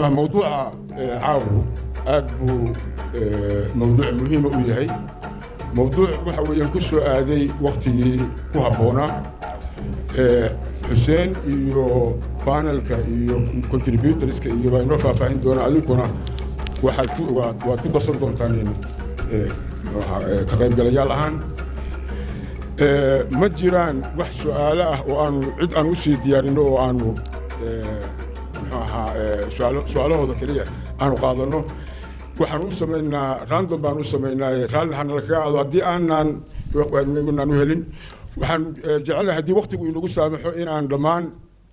Muxuu ahaa mawduuca caawu aad buu mawduuc muhiima u yahay. Mawduuc waxa weeyaan ku soo aaday waktigii ku habboonaa. Xuseen iyo panelka iyo contributorska iyo baa inoo faahfaahin doona. Adinkuna waxaad ku waad ku darsan doontaan in muxuu ahaa, ka qaybgalayaal ahaan. Ma jiraan wax su'aalo ah oo aanu cid aan u sii diyaarinno oo aanu muxuu ahaa su'aalahooda keliya aanu qaadanno. Waxaan u samaynaa random baan u samaynaa. Raalli hana lakaga aado haddii aanan u helin. Waxaan jecelahay, haddii waqtigu inagu saamaxo, in aan dhammaan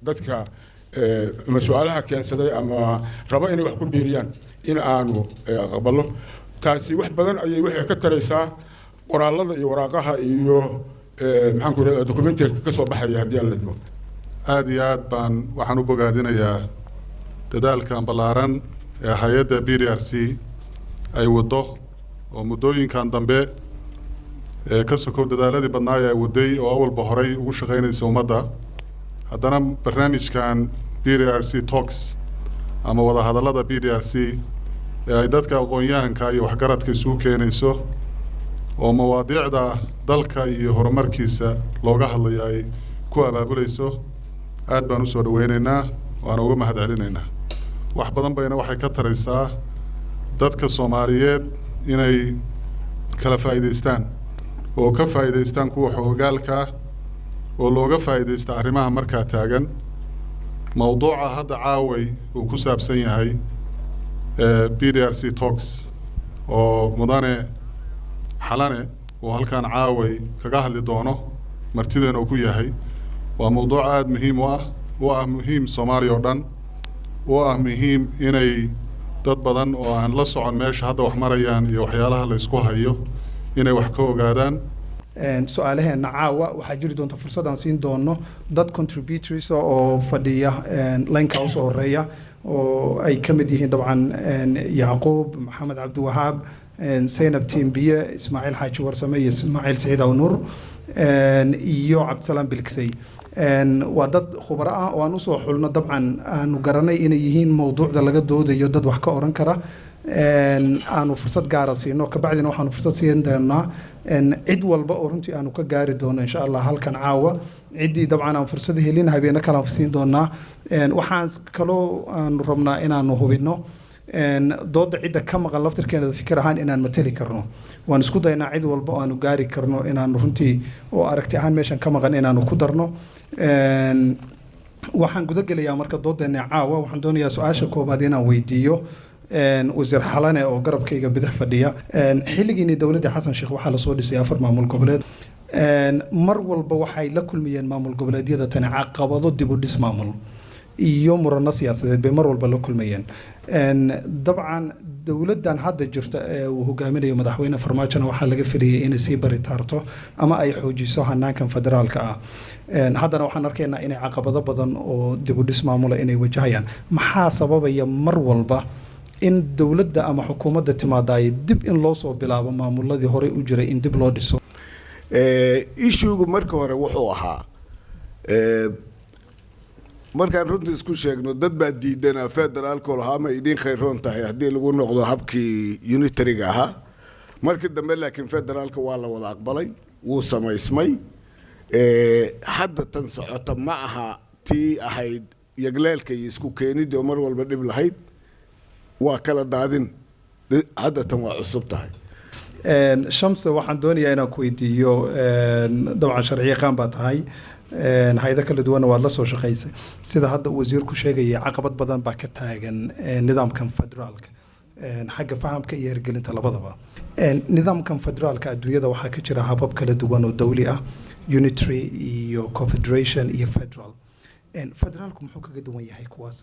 dadka ama su'aalaha keensaday ama raba inay wax ku biiriyaan in aanu aqbalno. Taasi wax badan ayay waxay ka taraysaa qoraallada iyo waraaqaha iyo maxaan ku rahdaa documentiga ka soo baxaya, haddii aan ladmo. Aad iyo aad baan waxaan u bogaadinayaa dadaalkan ballaaran ee hay-adda PDRC ay waddo, oo muddooyinkan dambe ee ka sokow dadaaladii badnaa ee ay waday oo awalba horay ugu shaqaynaysa ummadda, haddana barnaamijkan PDRC Talks ama wadahadallada PDRC ee ay dadka aqoon-yahanka iyo waxgaradka isugu keenayso oo mawaadiicda dalka iyo horumarkiisa looga hadlayo ay ku abaabulayso, aad baan usoo dhaweyneynaa, waana uga mahad celinaynaa. Wax badan bayna waxay ka taraysaa dadka Soomaaliyeed inay kala faa'iidaystaan oo ka faa'iidaystaan kuwa xoogaalka ah oo looga faa'iidaysta arrimaha markaa taagan. Mawduuca hadda caaway uu ku saabsan yahay PDRC Talks oo mudane Xalane uu halkan caaway kaga hadli doono, martideena uu ku yahay, waa mawduuc aada muhiim u ah, u ah muhiim Soomaaliya oo dhan, u ah muhiim inay dad badan oo aan la socon meesha hadda wax marayaan iyo waxyaalaha la isku hayo inay wax ka ogaadaan. Su-aalaheena caawa waxaa jiri doonta fursad aan siin doono dad contributors oo fadhiya lineka usoo horeeya, oo ay ka mid yihiin dabcan Yacquub Maxamed Cabdiwahaab, Zaynab Tiimbiye, Ismaaciil Xaaji Warsame iyo Ismaaciil Siciid Awnuur iyo Cabdisalaam Bilksey. Waa dad khubaro ah oo aan usoo xulno, dabcan aanu garanay inay yihiin mowduucda laga doodayo dad wax ka oran kara, aanu fursad gaara siino. Kabacdina waxaanu fursad siin doonaa cid walba oo runtii aanu ka gaari doono, insha Allah, halkan caawa. Ciddii dabcan aan fursad helin, habeeno kale aan siin doonaa. Waxaan kaloo aanu rabnaa inaanu hubino dooda cidda ka maqan laftirkeena fikir ahaan inaan matali karno. Waan isku daynaa cid walba oo aanu gaari karno inaanu runtii oo aragti ahaan meeshan ka maqan inaanu ku darno. Waxaan guda gelayaa marka doodeena caawa. Waxaan doonayaa su-aasha koobaad inaan weydiiyo wasiir Xalane oo garabkayga bidix fadhiya. Xilligiini dowladda Xasan Sheekh waxaa lasoo dhisay afar maamul goboleed. Mar walba waxay la kulmayeen maamul goboleedyada tani caqabado dib u dhis maamul iyo murano siyaasadeed bay mar walba la kulmayeen. Dabcan dowladdan hadda jirta ee uu hogaaminayo madaxweyne Farmaajona waxaa laga filayay inay sii baritaarto ama ay xoojiso hanaankan federaalka ah. Haddana waxaan arkaynaa inay caqabado badan oo dib u dhis maamula inay wajahayaan. Maxaa sababaya mar walba in dowladda ama xukuumadda timaadaay dib in loo soo bilaabo maamuladii horey u jiray in dib loo dhiso? Issuegu marka hore wuxuu ahaa, markaan runta isku sheegno, dad baa diidanaa federaalku, lahaa ma idiin khayroon tahay haddii lagu noqdo habkii unitaryga ahaa. Markii dambe laakiin federaalka waa la wada aqbalay, wuu samaysmay. Hadda tan socota ma aha tii ahayd yagleelka iyo isku keenidii oo mar walba dhib lahayd, waa kala daadin. Hadda tan waa cusub tahay. Shamse, waxaan doonayaa inaan ku weydiiyo, dabcan sharci yaqaan baa tahay, hay-ado kala duwanna waad la soo shaqaysay. Sida hadda uu wasiirku sheegayay, caqabad badan baa ka taagan nidaamkan federaalka, xagga fahamka iyo hirgelinta labadaba. Nidaamkan federaalka adduunyada waxaa ka jira habab kala duwan oo dawli ah, unitary iyo confederation iyo federal. Federaalku muxuu kaga duwan yahay kuwaas?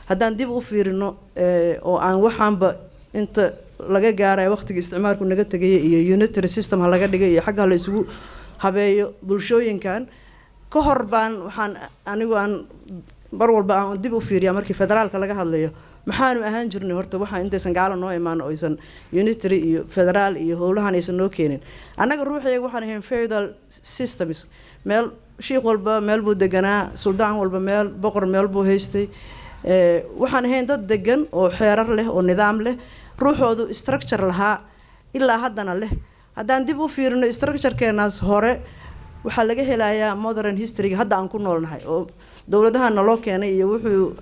Haddaan dib u fiirino oo aan waxaanba inta laga gaaraya waqtigii isticmaalku naga tegaya iyo unitary system ha laga dhigay iyo xagga ha la isugu habeeyo bulshooyinkan ka hor baan, waxaan anigu aan mar walba aan dib u fiiriyaa markii federaalka laga hadlayo, maxaanu ahaan jirnay horta waxaa intaysan gaalo noo imaan oo aysan unitary iyo federaal iyo howlahan aysan noo keenin. Annaga ruuxayga waxaan ahayn feudal systems. Meel shiikh walba meel buu deganaa, suldaan walba meel, boqor meel buu haystay. Waxaan ahayn dad degan oo xeerar leh oo nidaam leh, ruuxoodu structure lahaa, ilaa haddana leh. Haddaan dib u fiirino structurekeenaas hore, waxaa laga helayaa modern historyga hadda aan ku noolnahay oo dowladaha naloo keenay iyo wuxuu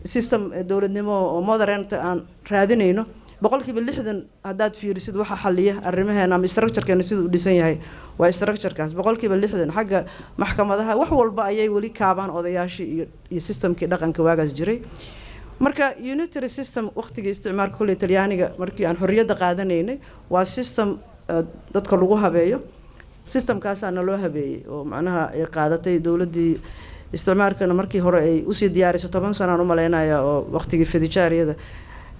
system dowladnimo oo modernta aan raadinayno. 60% haddaad fiirisid waxa xaliya arrimaheena ama structurekeena siduu u dhisan yahay waa structurekaas. 60% xagga maxkamadaha, wax walba ayay weli kaabaan odayaashii iyo systemkii dhaqanka waagaas jiray. Marka unitary system waqtigii isticmaalka kolley Talyaaniga, markii aan xorriyadda qaadanaynay, waa system dadka lagu habeeyo. Systemkaasaa naloo habeeyey oo macnaha ay qaadatay dowladdii isticmaalkana markii hore ay usii diyaariso 10 sanaan u malaynaya oo waqtigii Fedijaariyada.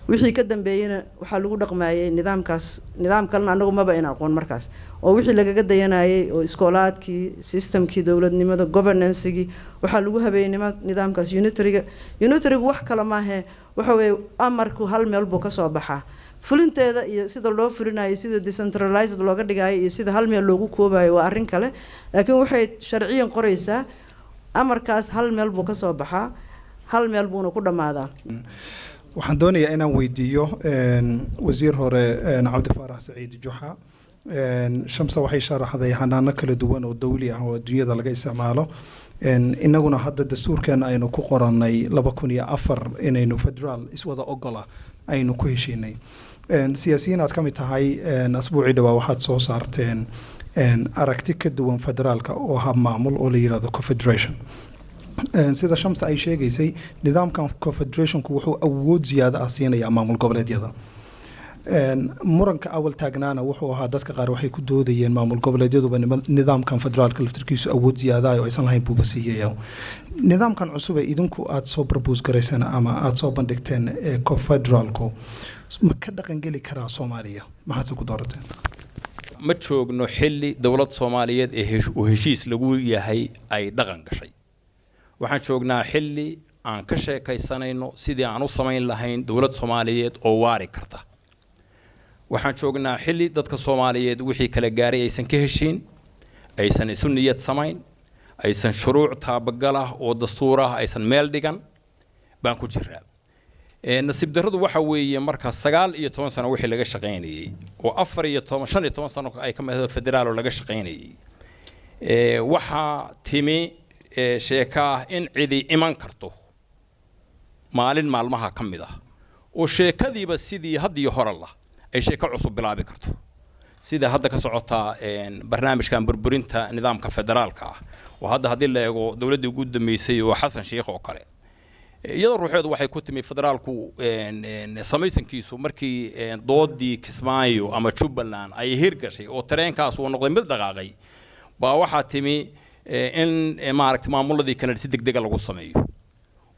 Wixii ka dambeeyeyna waxaa lagu dhaqmaayay nidaamkaas. Nidaam kalena anagu maba in aqoon markaas oo wixii lagaga dayanayay oo iskoolaadkii, systemkii dowladnimada, governancegii waxaa lagu habeeyey nidaamkaas unitaryga. Unitarygu wax kale maahe, waxa weeye amarku hal meel buu kasoo baxaa. Fulinteeda iyo sida loo fulinayo, sida decentralized looga dhigayo iyo sida hal meel loogu koobayo waa arrin kale, laakiin waxay sharciyan qoraysaa amarkaas hal meel buu kasoo baxaa, hal meel buuna ku dhammaadaa. Waxaan doonayaa inaan weydiiyo wasiir hore Cabdi Faarax Saciid Juxa. Shamsa waxay sharaxday hanaano kala duwan oo dawli ah oo adduunyada laga isticmaalo. Inaguna hadda dastuurkeena aynu ku qoranay 2004 inaynu federaal iswada ogola aynu ku heshiinay. Siyaasiyiin aad ka mid tahay, asbuucii dhawaa waxaad soo saarteen aragti ka duwan federaalka oo hab maamul oo la yirahdo confederation. Sida Shamsa ay sheegaysay, nidaamkan confederationku wuxuu awood ziyaado ah siinayaa maamul goboleedyada. Muranka awal taagnaana wuxuu ahaa, dadka qaar waxay ku doodayeen maamul goboleedyaduba nidaamkan federaalka laftirkiisu awood ziyaadayo aysan lahayn buuba siiyaya. Nidaamkan cusub ee idinku aada soo propose garayseen ama aada soo bandhigteen ee confederaalku ma ka dhaqangeli karaa Soomaaliya? Maxaadse ku doorateen? Ma joogno xilli dowlad Soomaaliyeed ee uu heshiis lagu yahay ay dhaqan gashay. Waxaan joognaa xilli aan ka sheekaysanayno sidii aan u samayn lahayn dowlad Soomaaliyeed oo waari karta. Waxaan joognaa xilli dadka Soomaaliyeed wixii kala gaaray aysan ka heshiin, aysan isu niyad samayn, aysan shuruuc taabagal ah oo dastuur ah aysan meel dhigan baan ku jiraa. Nasiib darradu waxa weeye marka 19 sano wixii laga shaqaynayey oo 14, 15 sano ay ka mid ahayd federaal oo laga shaqaynayey, waxaa timi sheeko ah in cidi iman karto maalin maalmaha ka mid ah oo sheekadiiba sidii haddiyo hore lah ay sheeko cusub bilaabi karto, sida hadda ka socotaa barnaamijkan burburinta nidaamka federaalka ah, oo hadda haddii la eego dowladdii ugu dambeysay oo Xasan Sheikh oo kale, iyadoo ruuxeedu waxay ku timi federaalku samaysankiisu markii doodii Kismaayo ama Jubbaland ay hirgashay oo tareenkaas uu noqday mid dhaqaaqay, baa waxaa timi in maaragtay maamuladii kale si degdega lagu sameeyo,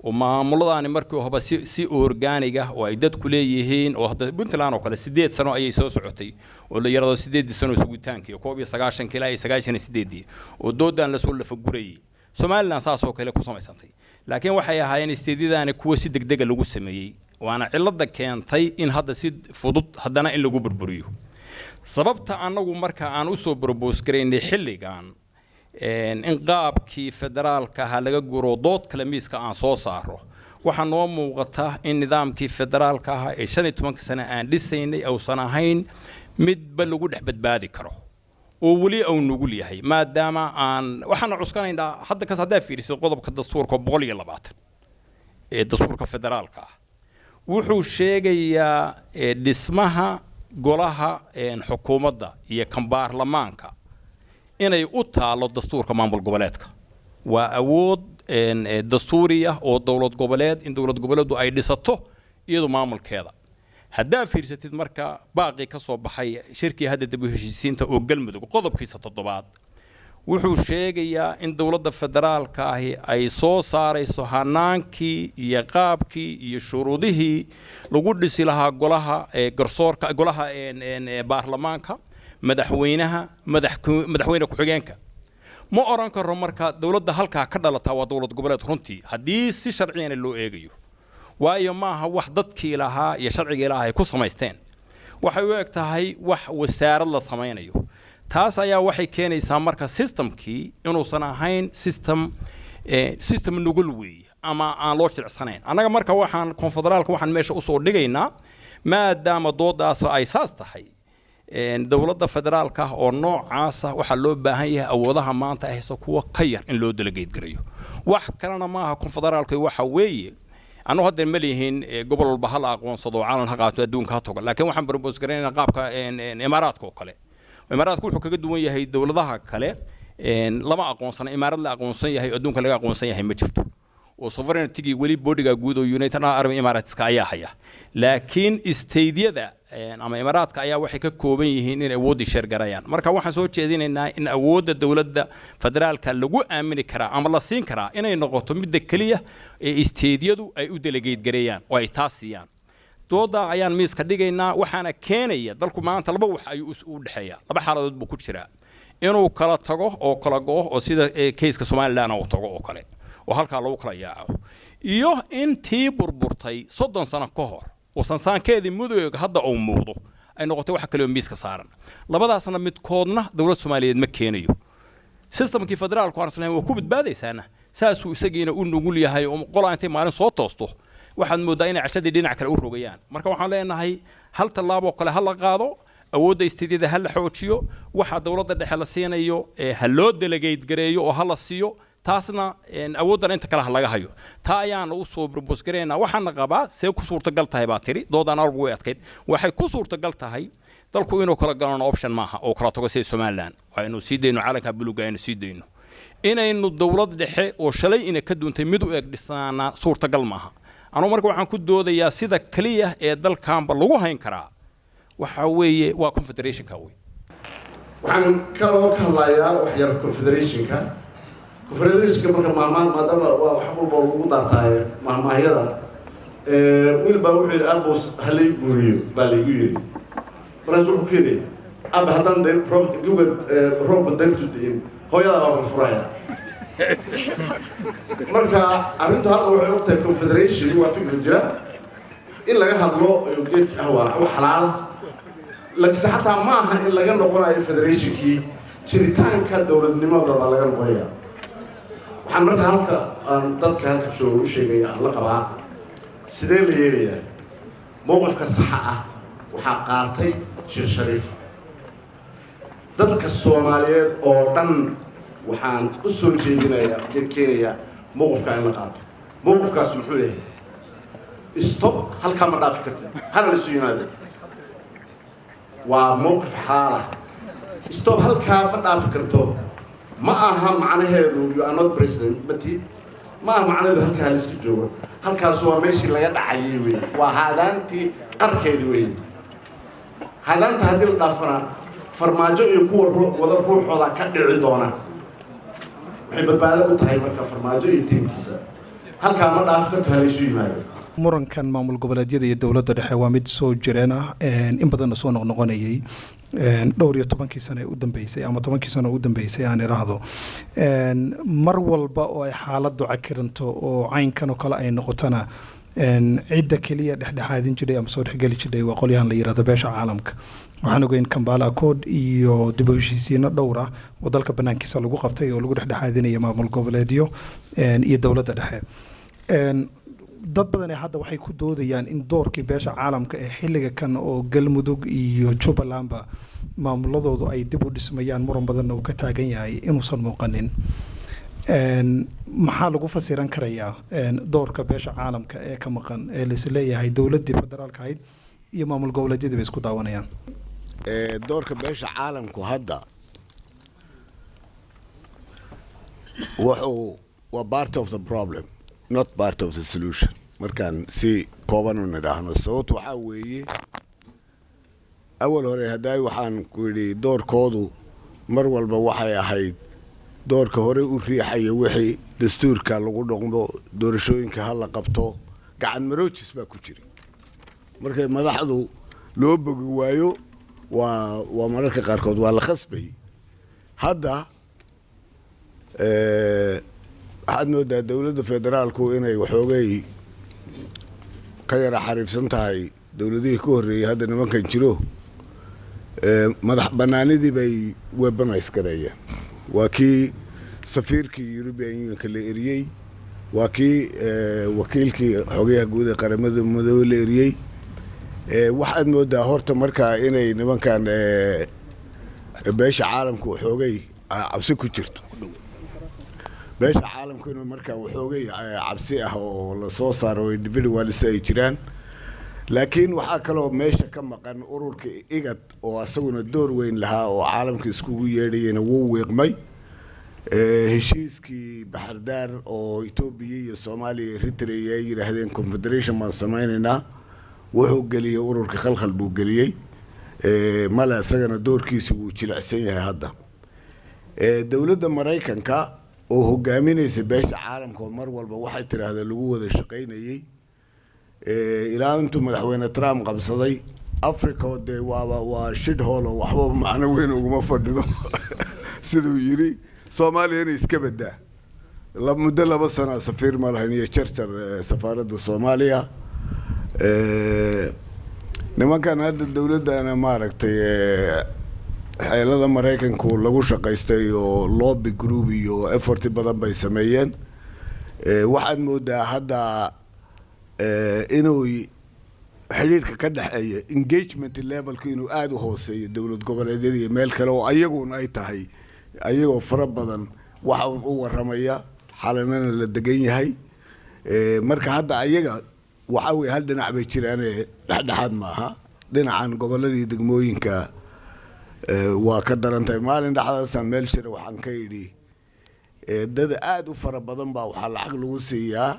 oo maamuladaani markii horeba si organic ah oo ay dadku leeyihiin, oo hadda Puntland oo kale 8 sano ayay soo socotay oo la yiraahdo 8-dii sano sugitaankii, 91-kii ilaa iyo 98-dii oo doodan lasoo lafagurayay. Somaliland saas oo kale ku samaysantay, laakiin waxay ahaayeen stateyadaani kuwa si degdega lagu sameeyey, waana cilada keentay in hadda si fudud haddana in lagu burburiyo. Sababta annagu marka aan usoo propose garaynay xilligan in qaabkii federaalka ahaa laga guro, dood kale miiska aan soo saaro, waxaa noo muuqata in nidaamkii federaalka ahaa ee 15-ka sane aan dhisaynay uusan ahayn midba lagu dhex badbaadi karo oo weli uu nugul yahay, maadaama aan waxaana cuskanaynaa hadda kas haddaa fiirisid qodobka dastuurka 120 ee dastuurka federaalka ah, wuxuu sheegayaa dhismaha golaha xukuumadda iyo kan baarlamaanka inay u taalo dastuurka maamul goboleedka. Waa awood dastuuri ah oo dowlad goboleed in dowlad goboleedu ay dhisato iyadu maamulkeeda. Haddaa fiirsatid marka baaqii ka soo baxay shirkii hadda dib u heshiisiinta oo Galmudug, qodobkiisa toddobaad wuxuu sheegayaa in dowladda federaalka ahi ay soo saarayso hanaankii iyo qaabkii iyo shuruudihii lagu dhisi lahaa golaha garsoorka, golaha baarlamaanka, madaxweynaha, madaxweyne ku-xigeenka. Ma oran karo marka dowladda halkaa ka dhalataa waa dowlad goboleed runtii, haddii si sharciyana loo eegayo, waayo maaha wax dadkii lahaa iyo sharcigii lahaa ay ku samaysteen. Waxay u eg tahay wax wasaarad la samaynayo. Taas ayaa waxay keenaysaa marka systemkii inuusan ahayn system nugul weeye. Ama aan loo jilicsanayn. Annaga marka waxaan konfederaalka waxaan meesha usoo dhigaynaa, maadaama doodaas ay saas tahay, dowladda federaalka ah oo noocaasa waxaa loo baahan yahay awoodaha maanta ay haysto kuwa ka yar in loo delegate gareeyo. Wax kalena maaha konfederaalku. Waxa weeye, annagu hadda ma lihiin gobol walba ha la aqoonsado, calan ha qaato, adduunka ha togo, laakiin waxaan propose garaynaynaa qaabka Imaaraadka oo kale. Imaaraadku wuxuu kaga duwan yahay dowladaha kale, lama aqoonsana. Imaarad la aqoonsan yahay oo adduunka laga aqoonsan yahay ma jirto, oo sovereignty weli bodyga guud oo United Arab Emirateska ayaa haya, laakiin stateyada ama imaaraadka ayaa waxay ka kooban yihiin in awooddii share garayaan. Marka waxaan soo jeedinaynaa in awoodda dowladda federaalka lagu aamini karaa ama la siin karaa inay noqoto midda keliya ee stateyadu ay u delegate gareeyaan oo ay taas siiyaan. Dooda ayaan miiska dhigaynaa. Waxaana keenaya, dalku maanta laba wax ayuu u dhexeeya, laba xaaladood buu ku jiraa: inuu kala tago oo kala go'o, oo sida caseka Somaliland uu tago oo kale, oo halkaa lagu kala yaaco, iyo in tii burburtay 30 sano ka hor oo sansaankeedii mudooga hadda uu muuqdo ay noqotay wax kale oo miiska saaran. Labadaasna midkoodna dowlad Soomaaliyeed ma keenayo. Systemkii federaalku aan islahayn waa ku badbaadaysaana saasuu isagiina u nugul yahay, oo qolaa intay maalin soo toosto waxaad mooddaa inay cashadii dhinac kale u rogayaan. Marka waxaan leenahay hal tallaaboo kale ha la qaado, awoodda stateyada ha la xoojiyo, waxa dowladda dhexe la siinayo ha loo delegate gareeyo oo ha la siiyo taasna, awooddan inta kale ha laga hayo. Taa ayaana usoo propose garaynaa. Waxaana qabaa, see ku suurtagal tahay baa tiri, doodaan arbu way adkayd. Waxay ku suurtagal tahay, dalku inuu kala galano option maaha oo kala tago sida Somaliland. Waa inuu sii dayno calanka buluga, aynu sii dayno inaynu dowlad dhexe oo shalay ina ka duuntay mid u eg dhisaana suurtagal maaha. Anugu marka waxaan ku doodayaa sida keliya ee dalkanba lagu hayn karaa waxa weeye waa confederationka wey. Waxaan kaloo ka hadlayaa wax yar confederationka. Confederationka marka mahmaah, maadaama waa wax walba lagu daartaaye mahmaahyada, wiil baa wuxuu yidhi, "Abus ha lay guuriyo," baa laygu yidhi. Markaasu wuxuu ku yidhi, "Aba, haddaan dayr roob guga roobka dayrtu di'in, hooyadaa baa bal furaya." Marka arrintu hadda waxay og tahay confederation waa fikri jira in laga hadlo geedka ah, waa wax xalaal, laakiinse xataa ma aha in laga noqonayo federationkii. Jiritaanka dowladnimada baa laga noqonaya. Waxaan marka halka aan dadka halka jooga u sheegaya, aan la qabaa, sidee la yeelayaa? Mowqifka saxa ah waxaa qaatay Sheekh Shariif. Dadka Soomaaliyeed oo dhan waxaan u soo jeedinayaa, geed keenayaa mowqifkaa in la qaato. Mowqifkaas muxuu yahay? Stop, halkaa ma dhaafi kartid, hana la isu yimaado. Waa mowqif xalaala. Stop, halkaa ma dhaafi karto ma aha macnaheedu you are not president mati, ma aha macnaheedu halkaa la iska joogo. Halkaas waa meeshii laga dhacayay wey, waa haadaantii qarkeedi wey. Haadaanta haddii la dhaafana, Farmaajo iyo kuwa wada ruuxooda ka dhici doona. Waxay badbaado u tahay marka Farmaajo iyo tiimkiisa, halkaa ma dhaafi karto, halaysu yimaado. Murankan maamul goboleedyada iyo dowladda dhexe waa mid soo jireen ah, in badanna soo noqnoqonayay dhowr iyo tobankii sano ee u dambeysay, ama 10kii sano u dambeysay aan idhaahdo. Mar walba oo ay xaaladdu cakiranto oo caynkan oo kale ay noqotona, cidda keliya dhexdhexaadin jiray ama soo dhexgeli jiray waa qolyahan la yirahdo beesha caalamka. Waxaan ogeyn Kampala Accord iyo dib u heshiisiino dhowr ah oo dalka banaankiisa lagu qabtay oo lagu dhexdhexaadinaya maamul goboleedyo iyo dowladda dhexe. Dad badan ee hadda waxay ku doodayaan in doorkii beesha caalamka ee xilliga kan oo Galmudug iyo Jubbalandba maamuladoodu ay dib u dhismayaan, muran badanna uu ka taagan yahay, inuusan muuqanin. Maxaa lagu fasiran karayaa doorka beesha caalamka ee ka maqan ee lais leeyahay dowladdii federaalka ahayd iyo maamul goboleedyadii bay isku daawanayaan? Doorka beesha caalamku hadda wuxuu waa part of the problem, not part of the solution, markaan si kooban u nidhaahno. Sababtu waxaa weeye, awal hore haddaay waxaan ku yidhi doorkoodu mar walba waxay ahayd doorka hore u riixaya wixii dastuurka lagu dhaqmo, doorashooyinka ha la qabto. Gacan maroojis baa ku jira markay madaxdu loo bogi waayo, waa mararka qaarkood waa la khasbay. Hadda waxaad moodaa dowladda federaalku inay waxoogay ka yara xariifsan tahay dowladihii ka horreeyey. Hadda nimankan jiro madax banaanidii bay weaponize gareeyeen. Waa kii safiirkii European Unionka la eriyey. Waa kii wakiilkii xogayaha guud ee Qaramada Midoobey la eriyey. Waxaad moodaa horta markaa inay nimankan beesha caalamka waxoogay cabsi ku jirto, beesha caalamka inuu markaa waxoogay cabsi ah oo lasoo saaro individuals ay jiraan. Laakiin waxaa kaloo meesha ka maqan ururka IGAD oo asaguna door weyn lahaa oo caalamka iskugu yeedhayena wuu wiiqmay. Heshiiskii Baxardaar oo Etoobiya iyo Soomaaliya, Eritrea ay yidhaahdeen confederation baan samaynaynaa, wuxuu geliyey ururka khalkhal buu geliyey. Male, isagana doorkiisa wuu jilicsan yahay hadda. Dowladda Maraykanka oo hogaaminaysa beesha caalamka oo mar walba waxay tidhaahdaa lagu wada shaqaynayey ilaa intuu Madaxweyne Trump qabsaday Africa oo dee waaba waa shid hole oo waxba macno weyn uguma fadhido siduu yiri. Soomaaliya inay iska badaa muddo 2 sana safiir ma lahayn iyo jarjar safaaradda Soomaaliya. Nimankan hadda dowladdana maaragtay xeelada Maraykanku lagu shaqaystay oo lobby group iyo effort badan bay sameeyeen. Waxaad moodaa hadda inuu xidhiidhka ka dhexeeya, engagement levelka, inuu aada u hooseeyo dowlad goboleedyada iyo meel kale oo ayaguna ay tahay ayagoo fara badan waxa uun u waramaya xalanana la degan yahay. Marka hadda ayaga waxa weye hal dhinac bay jiraane, dhexdhexaad maaha. Dhinacan goboladii degmooyinka waa ka daran tahay. Maalin dhexdaasaan meel shira waxaan ka idhi dad aada u fara badan baa waxaa lacag lagu siiyaa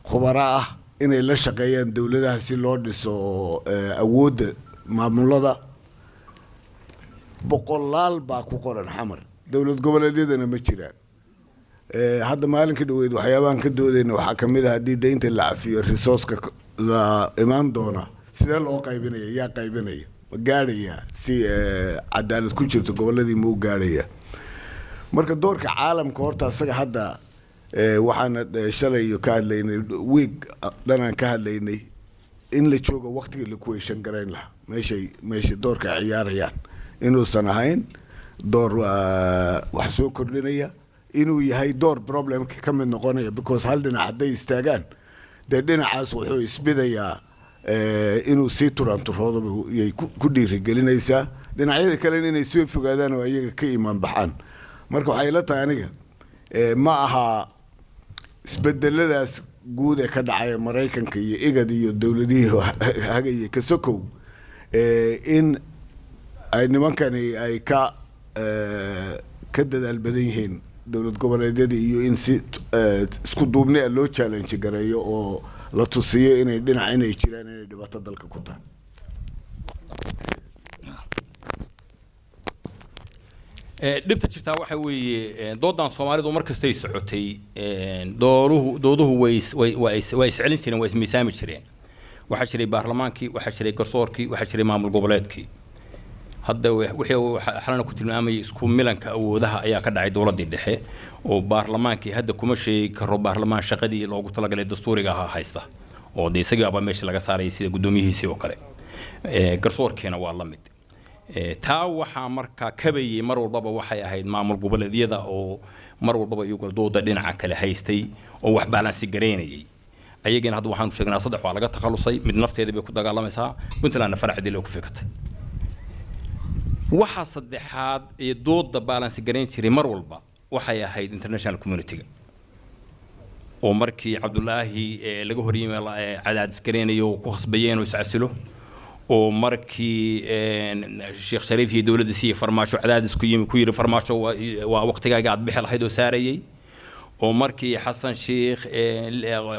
khubaro ah inay la shaqeeyaan dowladaha si loo dhiso awoodda maamulada. Boqolaal baa ku qoran Xamar, dowlad goboleedyadana ma jiraan. Hadda maalinka dhaweyd waxyaabahan ka doodayna waxaa kamid ah haddii deynta la cafiyo, resourceka la imaan doona sidee loo qaybinaya, yaa qaybinaya, ma gaadhaya si cadaalad ku jirto, goboladii ma u gaadhaya? Marka doorka caalamka horta asaga hadda waxaana shalay ka hadlaynay, week dhanaan ka hadlaynay in la joogo waqtigii la kuweyshan garayn lahaa meeshay doorka ay ciyaarayaan inuusan ahayn door wax soo kordhinaya, inuu yahay door problemka ka mid noqonaya, because hal dhinac hadday istaagaan dee dhinacaas wuxuu isbidayaa inuu sii turanturoodo yay ku dhiirigelinaysaa dhinacyada kalena inay soo fogaadaan oo iyaga ka imaan baxaan. Marka waxay la tahay aniga ma aha isbedeladaas guud ee ka dhacaya Maraykanka iyo IGAD iyo dowladihii hagayay kasokow in ay nimankani ay ka dadaal badan yihiin dowlad goboleedyada iyo in si isku duubni ah loo challenge gareeyo oo la tusiyo inay dhinac inay jiraan inay dhibaato dalka ku tahay. Dhibta jirtaa waxa weeye doodan Soomaalidu mar kastay socotay, dooruhu dooduhu way way waa iscelin jireen, waa ismiisaami jireen. Waxaa jiray baarlamaankii, waxaa jiray garsoorkii, waxaa jiray maamul goboleedkii. Hadda wixii uu xalana ku tilmaamayay isku milanka awoodaha ayaa ka dhacay dowladdii dhexe oo baarlamaankii hadda kuma sheegi karo baarlamaan shaqadii loogu talagalay dastuuriga ahaa haysta oo dee isagii baaba meesha laga saarayay sida guddoomiyihiisii oo kale. Garsoorkiina waa la mid. Taa waxaa markaa kabayay mar walbaba waxay ahayd maamul goboleedyada oo mar walbaba iyaguna dooda dhinaca kale haystay oo wax baalansi garaynayay. Ayagina hadda waxaanu sheegnaa saddex waa laga takhalusay, mid nafteeda bay ku dagaalamaysaa, Puntlandna faracdii loo ku fikatay. Waxa saddexaad ee dooda baalansi garayn jiray mar walba waxay ahayd international community-ga oo markii Cabdulaahi laga horyimi cadaadis garaynayo oo ku khasbayeen oo iscasilo, oo markii Sheekh Shariif iyo dowladdiisi iyo Farmaajo cadaadis ku yimi ku yidhi Farmaajo waa waqtigaaga aad bixi lahayd oo saarayay, oo markii Xasan Sheikh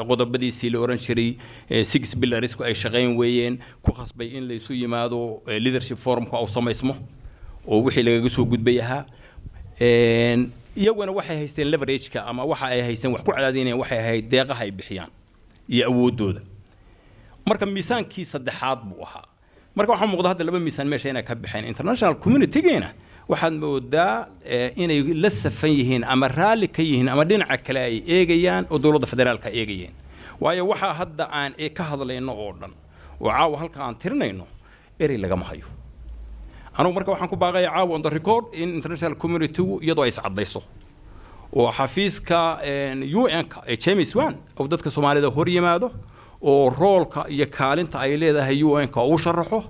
qodobadiisii la oran jiray six pillarsku ay shaqayn weeyeen ku khasbay in la isu yimaado leadership forumka uu samaysmo oo wixii lagaga soo gudbay ahaa. Iyaguna waxay haysteen leverage-ka ama waxa ay haysteen wax ku cadaadinayaan waxay ahayd deeqaha ay bixiyaan iyo awooddooda. Marka miisaankii saddexaad buu ahaa. Marka waxaa muuqda hadda laba miisaan meesha inay ka baxeen. International community-geena waxaad moodaa inay la safan yihiin ama raalli ka yihiin ama dhinaca kale ay eegayaan oo dowladda federaalka eegayeen, waayo waxaa hadda aan ka hadlayno oo dhan oo caawa halka aan tirinayno erey lagama hayo. Anugu marka waxaan ku baaqaya caawa on the record in international community-gu iyadoo ay iscaddayso Oo xafiiska UN-ka ee James Swan oo dadka Soomaalida hor yimaado oo roolka iyo kaalinta ay leedahay UN-ka uu sharaxo,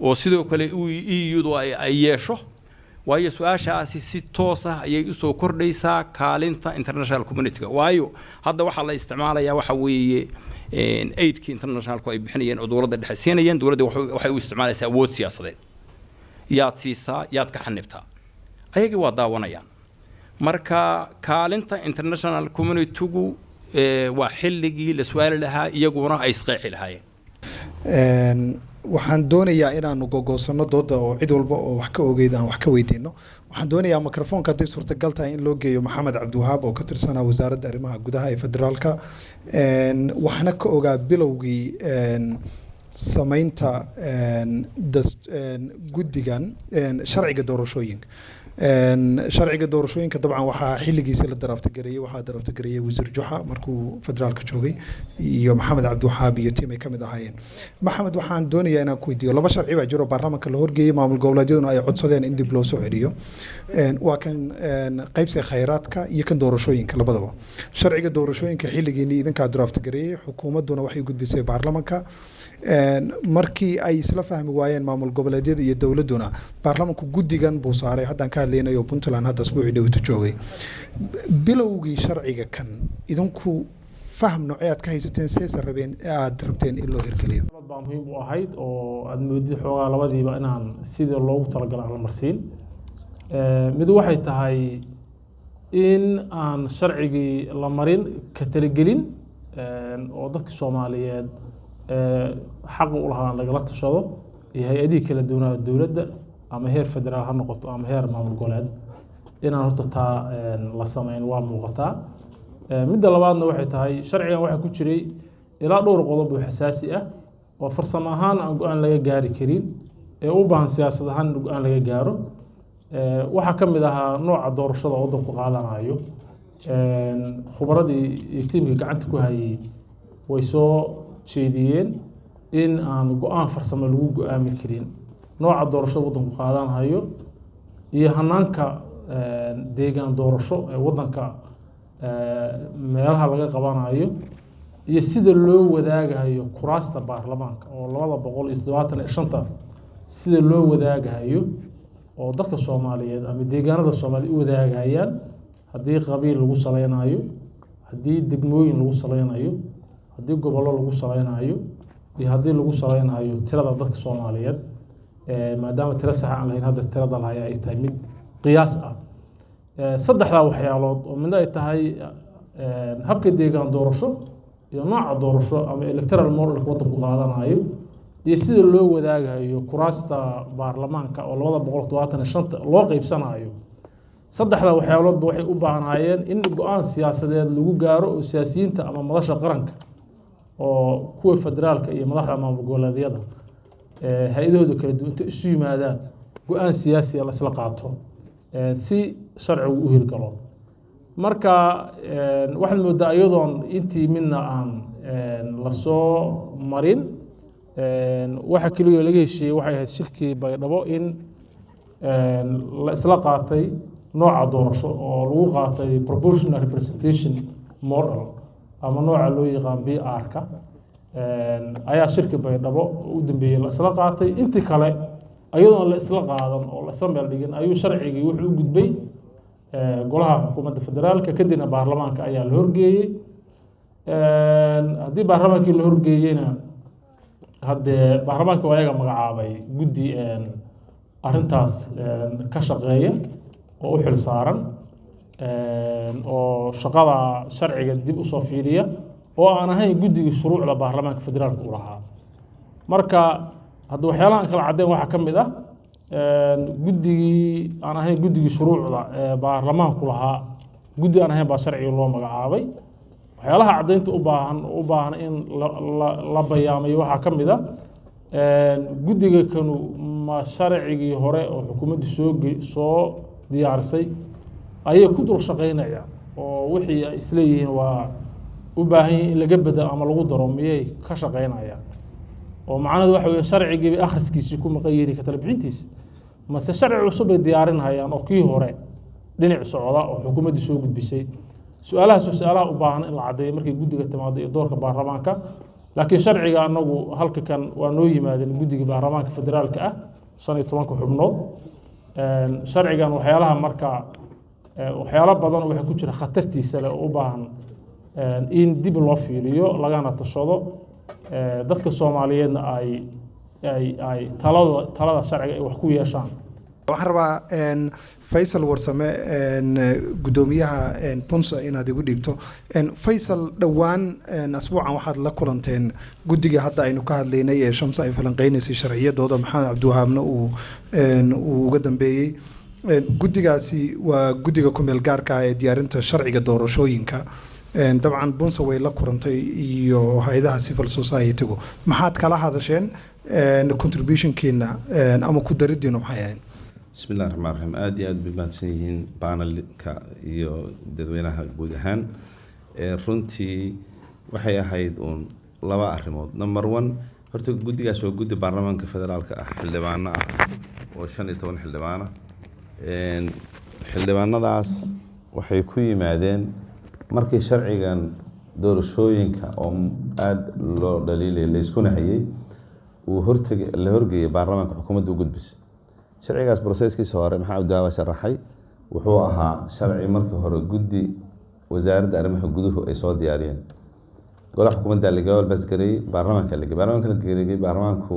oo sidoo kale EU-du ay yeesho, waayo su-aashaasi si toos ah ayay usoo kordhaysaa kaalinta international community-ga. Waayo hadda waxaa la isticmaalayaa waxa weeye aidkii internationalku ay bixinayeen oo dowladda dhexe siinayeen. Dowladda waxay u isticmaalaysaa awood siyaasadeed. Yaad siisaa, yaad ka xanibtaa? Ayagii waa daawanayaan. Marka kaalinta international community-gu waa xilligii la su-aali lahaa, iyaguna ay isqeexi lahaayeen. Waxaan doonayaa inaanu gogoosano dooda oo cid walba oo wax ka ogeyd aan wax ka weydiino. Waxaan doonayaa microfoonka, hadday suurtagal tahay, in loo geeyo Maxamed Cabdiwahaab oo ka tirsanaa Wasaaradda Arrimaha Gudaha ee federaalka, waxna ka ogaa bilowgii samaynta guddigan sharciga doorashooyinka. Sharciga doorashooyinka dabcan waxaa xilligiisa la draft-gareeyey, waxaa draft-gareeyey Wasiir Juxa markuu federaalka joogay iyo Maxamed Cabdiwaxaab iyo tiim ay ka mid ahaayeen. Maxamed, waxaan doonayaa inaan ku weydiiyo: laba sharci baa jiro baarlamaanka la horgeeyey, maamul goboleedyaduna ay codsadeen in dib loo soo celiyo. Waa kan qaybsiga khayraadka iyo kan doorashooyinka. Labadaba sharciga doorashooyinka xilligiinii idinkaa draft-gareeyey, xukuumadduna waxay gudbisay baarlamaanka. Markii ay isla fahmi waayeen maamul goboleedyada iyo dowladduna, baarlamaanku guddigan buu saaray haddaan ka hadlaynayo Puntland hadda asbuucii dhawita joogay. Bilowgii sharciga kan idinku faham noocee aad ka haysateen, seesa rabeen aad rabteen in loo hirgeliyo? Baa muhiim u ahayd oo aad moodid xoogaa labadiiba inaan sidii loogu talagalay aan la marsiin. Mid waxay tahay in aan sharcigii la marin ka talagelin oo dadka Soomaaliyeed xaqa u lahaa lagala tashado iyo hay-adihii kala duwanaa dowladda, ama heer federaal ha noqoto ama heer maamul goboleed, inaan horta taa la samayn waa muuqataa. Midda labaadna waxay tahay sharcigan waxaa ku jiray ilaa dhowr qodob oo xasaasi ah oo farsamo ahaan aan go-aan laga gaari karin ee u baahan siyaasad ahaan in go-aan laga gaaro. Waxaa ka mid ahaa nooca doorashada waddanku qaadanayo. Khubaradii iyo tiimkii gacanta ku hayay way soo jeediyeen in aan go-aan farsamo lagu go-aami karin nooca doorashada waddanku qaadanayo iyo hanaanka deegaan doorasho ee waddanka meelaha laga qabanayo iyo sida loo wadaagayo kuraasta baarlamaanka oo 275-ta, sida loo wadaagayo oo dadka Soomaaliyeed ama deegaanada Soomaaliyeed u wadaagayaan, haddii qabiil lagu saleynayo, haddii degmooyin lagu saleynayo, haddii gobollo lagu saleynayo iyo haddii lagu saleynayo tirada dadka Soomaaliyeed, maadaama tiro saxa aan lahayn, hadda tirada lahaya ay tahay mid qiyaas ah. Saddexdaa waxyaalood oo midna ay tahay habka deegaan doorasho iyo nooca doorasho ama electoral modelka waddanku qaadanayo iyo sida loo wadaagayo kuraasta baarlamaanka oo 275-ta loo qeybsanayo, saddexda waxyaaloodba waxay u baahnaayeen in go-aan siyaasadeed lagu gaaro oo siyaasiyiinta ama madasha qaranka oo kuwa federaalka iyo madaxda maamul goboleedyada hay-adahooda kala duwan inta isu yimaadaan go-aan siyaasiya la isla qaato si sharcigu u hirgalo. Marka waxaad moodaa iyadoon intii midna aan lasoo marin, waxa keliya laga heshiiyey waxay ahayd shirkii Baydhabo in la isla qaatay nooca doorasho oo lagu qaatay proportional representation model ama nooca loo yaqaan PR-ka ayaa shirki Baydhabo u dambeeyey la isla qaatay. Intii kale ayadoon la isla qaadan oo la isla meel dhigin ayuu sharcigii wuxuu u gudbay golaha xukuumadda federaalka, kadibna baarlamaanka ayaa la horgeeyey. Haddii baarlamaankii la horgeeyeyna, haddee baarlamaanka waa ayaga magacaabay guddi arrintaas ka shaqeeya oo u xil saaran oo shaqada sharciga dib usoo fiiriya, oo aan ahayn guddigii shuruucda baarlamaanka federaalka u lahaa. Marka hadda waxyaalaha aan kala caddeyn waxaa ka mid ah guddigii aan ahayn guddigii shuruucda ee baarlamaanku lahaa, guddi aan ahayn baa sharciga loo magacaabay. Waxyaalaha caddaynta u baahan in la bayaamayo waxaa ka mid ah guddiga kanu ma sharcigii hore oo xukuumaddu soo diyaarisay ayay ku dul shaqaynayaan, oo wixii ay isleeyihiin waa u baahan yihin in laga bedelo ama lagu daro miyay ka shaqaynayaan, oo macnaheedu waxa weeye sharcigii bay akhriskiisii ku maqan yihiin ka tala bixintiisi, mase sharci cusub bay diyaarinayaan oo kii hore Dhinac socda oo xukuumaddu soo gudbisay. Su-aalahaas waa su-aalaha u baahan in la caddeeyo markay guddiga timaado iyo doorka baarlamaanka. Laakiin sharciga anagu halka kan waa noo yimaadeen guddiga baarlamaanka federaalka ah, 15-ka xubnood. Sharcigan waxyaalaha marka waxyaalo badan waxaa ku jira khatartiisa leh oo u baahan in dib loo fiiriyo, lagana tashado, dadka Soomaaliyeedna ay talada sharciga ay wax ku yeeshaan. Waxaan rabaa Faysal Warsame, guddoomiyaha Punsa, inaad igu dhiibto. Faysal, dhowaan asbuucan waxaad la kulanteen guddiga hadda aynu ka hadlaynay ee Shamsa ay falanqeynaysay sharciyadooda, Maxamed Cabdiwahaabna uu uga dambeeyey. Guddigaasi waa guddiga kumeel gaarka ah ee diyaarinta sharciga doorashooyinka. Dabcan Bunsa way la kulantay iyo hay-adaha civil society-gu. Maxaad kala hadasheen? Contributionkiina ama ku daridiinu maxay ahayd? Bismi illahi raxmaan raxiim. Aada iyo aada bay mahadsan yihiin panelka iyo dadweynaha guud ahaan. Runtii waxay ahayd uun laba arrimood. Number one, horta guddigaas waa guddi baarlamaanka federaalka ah, xildhibaano ah oo 15 xildhibaana. Xildhibaanadaas waxay ku yimaadeen markii sharcigan doorashooyinka oo aada loo dhaliilay, layskuna hayay, uu hortagay, la horgeeyay baarlamaanka, xukuumadda u gudbisay sharcigaas. Processkiisa hore Maxamed Cabdiwahaab sharaxay. Wuxuu ahaa sharci markii hore guddi wasaaradda arrimaha guduhu ay soo diyaariyeen, golaha xukuumadda laga balbasgareeyey, baarlamaanka la baarlamaanka la gareeyey. Baarlamaanku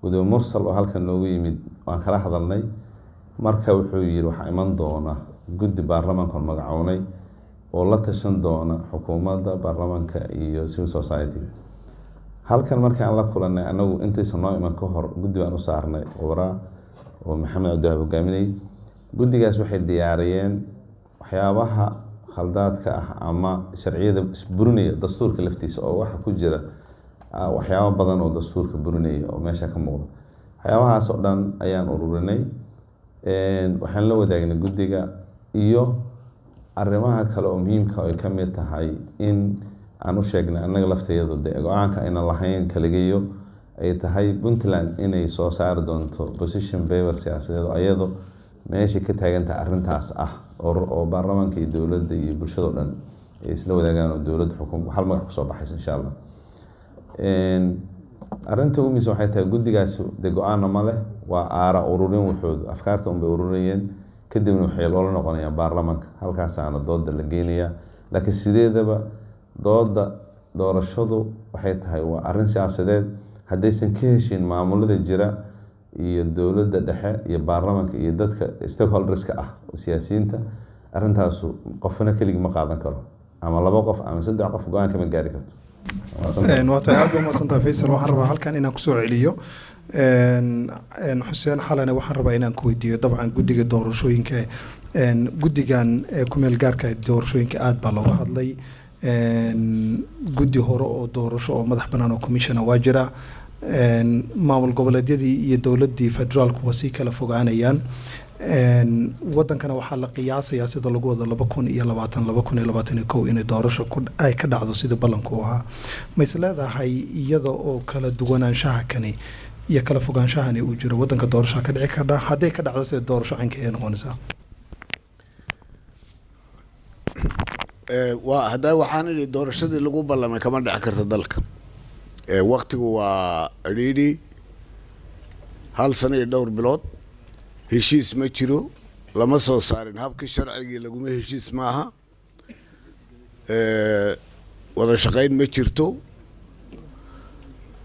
gudoomiye Mursal oo halkan noogu yimid waan kala hadalnay. Marka wuxuu yiri, waxaa iman doona guddi baarlamaanka oo magacownay oo la tashan doona xukuumadda, baarlamaanka iyo civil society. Halkan markii aan la kulanay anagu, intaysan noo iman ka hor, guddi baan u saarnay khubraa oo Maxamed Cabdiwahaab hogaaminayay. Guddigaas waxay diyaariyeen waxyaabaha khaldaadka ah ama sharciyada isburinaya, dastuurka laftiisa oo waxa ku jira waxyaabo badan oo dastuurka burinaya oo meesha ka muuqda. Waxyaabahaas oo dhan ayaan ururinay, waxaan la wadaagnay guddiga iyo arrimaha kale oo muhiimka ay ka mid tahay in aan u sheegnay annaga laftayadu de go-aanka aynan lahayn kaligayo, ay tahay Puntland inay soo saari doonto position paper siyaasadeed oo ayado meeshay ka taagan tahay arrintaas ah, oo baarlamaanka iyo dowladda iyo bulshada o dhan ay isla wadaagaan, oo dowladda xukum hal magac kusoo baxaysa, insha Allah. Arrinta ugu muhiimsan waxay tahay, guddigaasi de go-aanna ma leh, waa aara ururin. Waxoodu afkaarta unbay ururinayeen, kadibna waxay loola noqonayaan baarlamaanka, halkaasaana dooda la geynayaa. Laakiin sideedaba dooda doorashadu waxay tahay waa arrin siyaasadeed. Haddaysan ka heshin maamulada jira iyo dowladda dhexe iyo baarlamaanka iyo dadka stakeholderska ah oo siyaasiyiinta, arrintaasu qofna keligii ma qaadan karo, ama laba qof ama saddex qof go-aan kama gaari karto. Waa tahay, aad ba umahadsantahay Faysal. Waxaan rabaa halkan inaan kusoo celiyo Xuseen Xalane. Waxaan rabaa inaan ku weydiiyo, dabcan guddiga doorashooyinka, guddigan kumeel gaarka doorashooyinka aad baa looga hadlay. Guddi hore oo doorasho oo madax banaan oo commissiona waa jira. Maamul goboleedyadii iyo dowladdii federaalku waa sii kala fogaanayaan. Wadankana waxaa la qiyaasayaa sida lagu wado 2020, 2021 inay doorasho ay ka dhacdo sidii ballanku u ahaa. Ma is leedahay, iyada oo kala duwanaanshaha kani iyo kala fogaanshahani uu jiro, wadanka doorashaa ka dhici kardha? Hadday ka dhacdo, sida doorasho caynka ay noqonaysaa? Waa hadda waxaan idhi, doorashadii lagu ballamay kama dhici karto dalka. Waktigu waa cidhiidhi, hal sano iyo dhowr bilood. Heshiis ma jiro, lama soo saarin habkii sharcigii, laguma heshiis maaha, wada shaqayn ma jirto.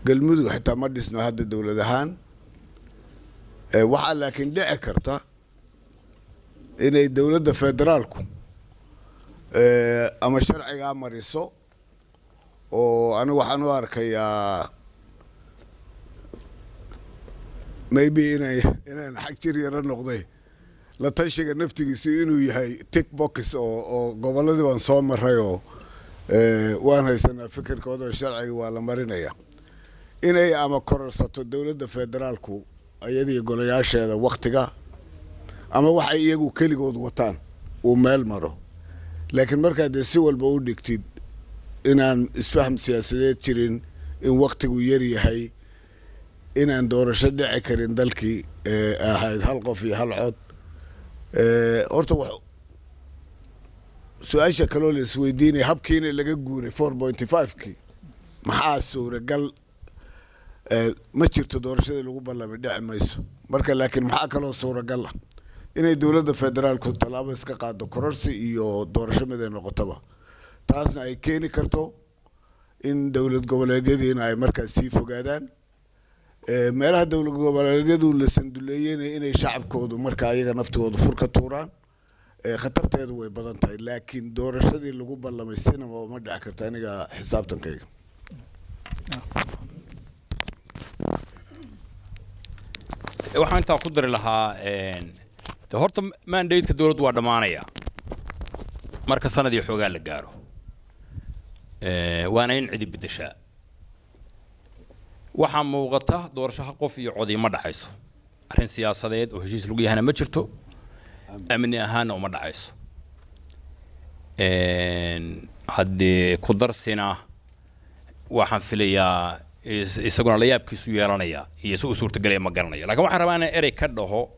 Galmudug xitaa ma dhisno hadda dowlad ahaan. Waxaa laakiin dhici karta inay dowladda federaalku ama sharcigaa mariso, oo anigu waxaan u arkayaa maybe inaan xag jir yaro noqday, la tashiga naftigiisu inuu yahay tick box, oo gobolladii baan soo maray oo waan haysanaa fikirkooda oo sharciga waa la marinaya, inay ama kororsato dowladda federaalku iyadii golayaasheeda waktiga, ama waxay iyagu keligood wataan uu meel maro. Laakiin markaad dee si walba u dhigtid, inaan isfaham siyaasadeed jirin, in waktigu yar yahay, inaan doorasho dhici karin dalkii ahayd hal qof iyo hal cod, horta Su-aasha kaloo la isweydiinaya, habkiina laga guuray 4.5-kii, maxaa suuragal? Ma jirto doorashadii lagu ballamay, dhici mayso marka. Laakiin maxaa kaloo suuragal ah? Inay dowladda federaalku tallaabo iska qaado, kororsi iyo doorasho mid ay noqotaba, taasna ay keeni karto in dowlad goboleedyadiina ay markaas sii fogaadaan. Meelaha dowlad goboleedyadu la sanduleeyeyna inay shacabkoodu marka ayaga naftigoodu fur ka tuuraan. Khatarteedu way badan tahay, laakiin doorashadii lagu ballamay sinaba ma dhici karta aniga xisaabtankayga. Waxaan intaa ku dari lahaa, de horta mandate-ka dowladdu waa dhammaanaya marka sanadii xoogaa la gaaro, waana in cidi beddeshaa. Waxaa muuqata doorasho hal qof iyo codi ma dhacayso. Arrin siyaasadeed oo heshiis lagu yahana ma jirto, amni ahaanna uma dhacayso. Haddii ku darsina, waxaan filayaa isaguna la yaabkiisu yeelanaya iyo si uu suurtagelaya ma garanayo. Laakiin waxaan rabaa inaan erey ka dhaho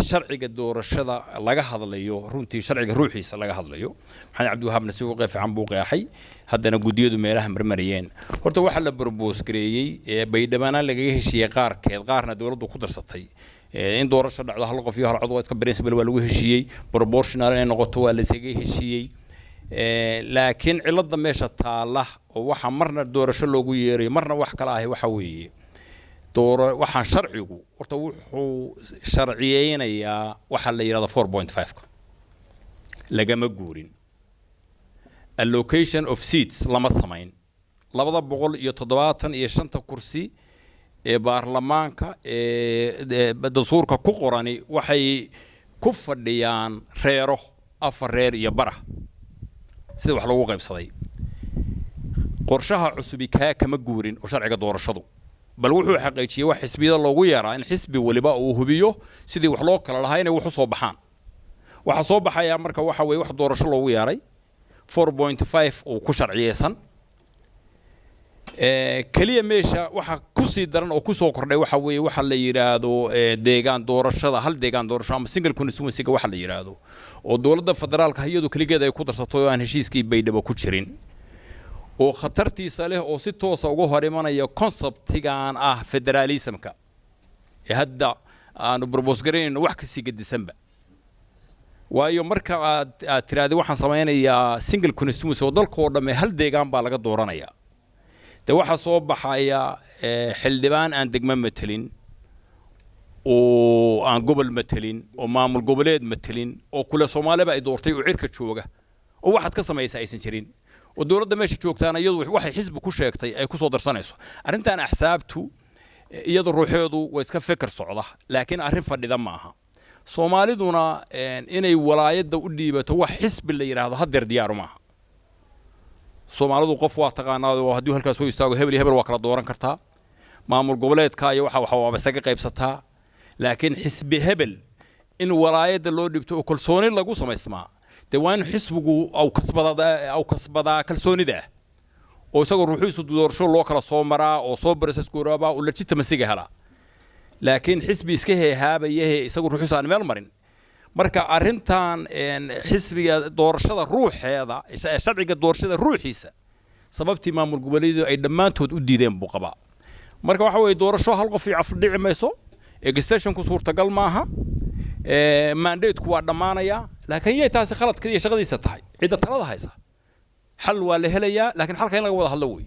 sharciga doorashada laga hadlayo. Runtii sharciga ruuxiisa laga hadlayo, Maxamed Cabdiwahaabna si ugu fiican buu qeexay, haddana guddiyadu meelaha marmarayeen. Horta waxaa la propose gareeyey ee Baydhabana lagaga heshiiyey qaarkeed, qaarna dowladdu ku darsatay, in doorasho dhacdo hal qof iyo hal cod waa iska principle, waa lagu heshiiyey. Proportional inay noqoto waa laisaga heshiiyey. Laakiin cilada meesha taala oo waxa marna doorasho loogu yeerayo, marna wax kale ahi, waxa weeye dooro waxaan sharcigu horta wuxuu sharciyeynayaa waxa la yidhahdo 4.5-ka. Lagama guurin, allocation of seats lama samayn. 275-ta kursi ee baarlamaanka ee dastuurka ku qorani waxay ku fadhiyaan reero, afar reer iyo bara, sida wax lagu qaybsaday. Qorshaha cusubi kaa kama guurin oo sharciga doorashadu bal wuxuu xaqiijiyey wax xisbiyada loogu yeeraa in xisbi waliba uu hubiyo sidii wax loo kala lahaa inay wax u soo baxaan. Waxaa soo baxayaa marka waxa weeye wax doorasho loogu yeeray 4.5 uu ku sharciyeysan. Keliya meesha waxa kusii daran oo kusoo kordhay waxa weeye waxa la yidhaahdo deegaan doorashada, hal deegaan doorasho ama single constituency-ga waxa la yidhaahdo, oo dowladda federaalka iyadu keligeed ay ku darsato oo aan heshiiskii Baydhabo ku jirin, oo khatartiisa leh, oo si toosa uga hor imanaya conceptigan ah federalismka ee hadda aanu propose garaynayno wax kasii gedisanba. Waayo, marka aad tiraahdi waxaan samaynayaa single constituency oo dalkoo dhamme hal deegaan baa laga dooranayaa, de waxaa soo baxaya xildhibaan aan degmo matelin oo aan gobol matelin oo maamul goboleed matelin oo kule Soomaaliba ay doortay oo cirka jooga oo waxaad ka samaysa aysan jirin, oo dowladda meesha joogtaana iyadu waxay xisbi ku sheegtay ay kusoo darsanayso. Arrintan axsaabtu iyadu ruuxeedu waa iska fikir socda, laakiin arrin fadhida ma aha. Soomaaliduna inay walaayadda u dhiibato wax xisbi la yidhaahdo haddeer diyaaru maaha. Soomaalidu qof waa taqaanaa oo haddii halkaas soo istaago hebel iyo hebel waa kala dooran kartaa, maamul goboleedka iyo waxa waaba isaga qaybsataa. Laakiin xisbi hebel in walaayadda loo dhibto oo kalsooni lagu samaysmaa, dee waa in xisbigu au kasbadaa kalsoonida ah, oo isagoo ruuxiisu doorasho loo kala soo maraa oo soo process garoobaa oo legitimacy-ga helaa. Laakiin xisbi iska heehaabayahe isagu ruuxiisu aan meel marin. Marka arrintan xisbiga doorashada ruuxeeda, sharciga doorashada ruuxiisa, sababtii maamul goboleedyadu ay dhammaantood u diideen buu qabaa. Marka waxa weeye doorasho hal qof iyo caf dhici mayso, extensionku suurtagal maaha, mandateku waa dhammaanayaa. Laakiin yay taasi khaladka iyo shaqadiisa tahay cidda talada haysa. Xal waa la helayaa, laakiin xalka in laga wada hadlo wey.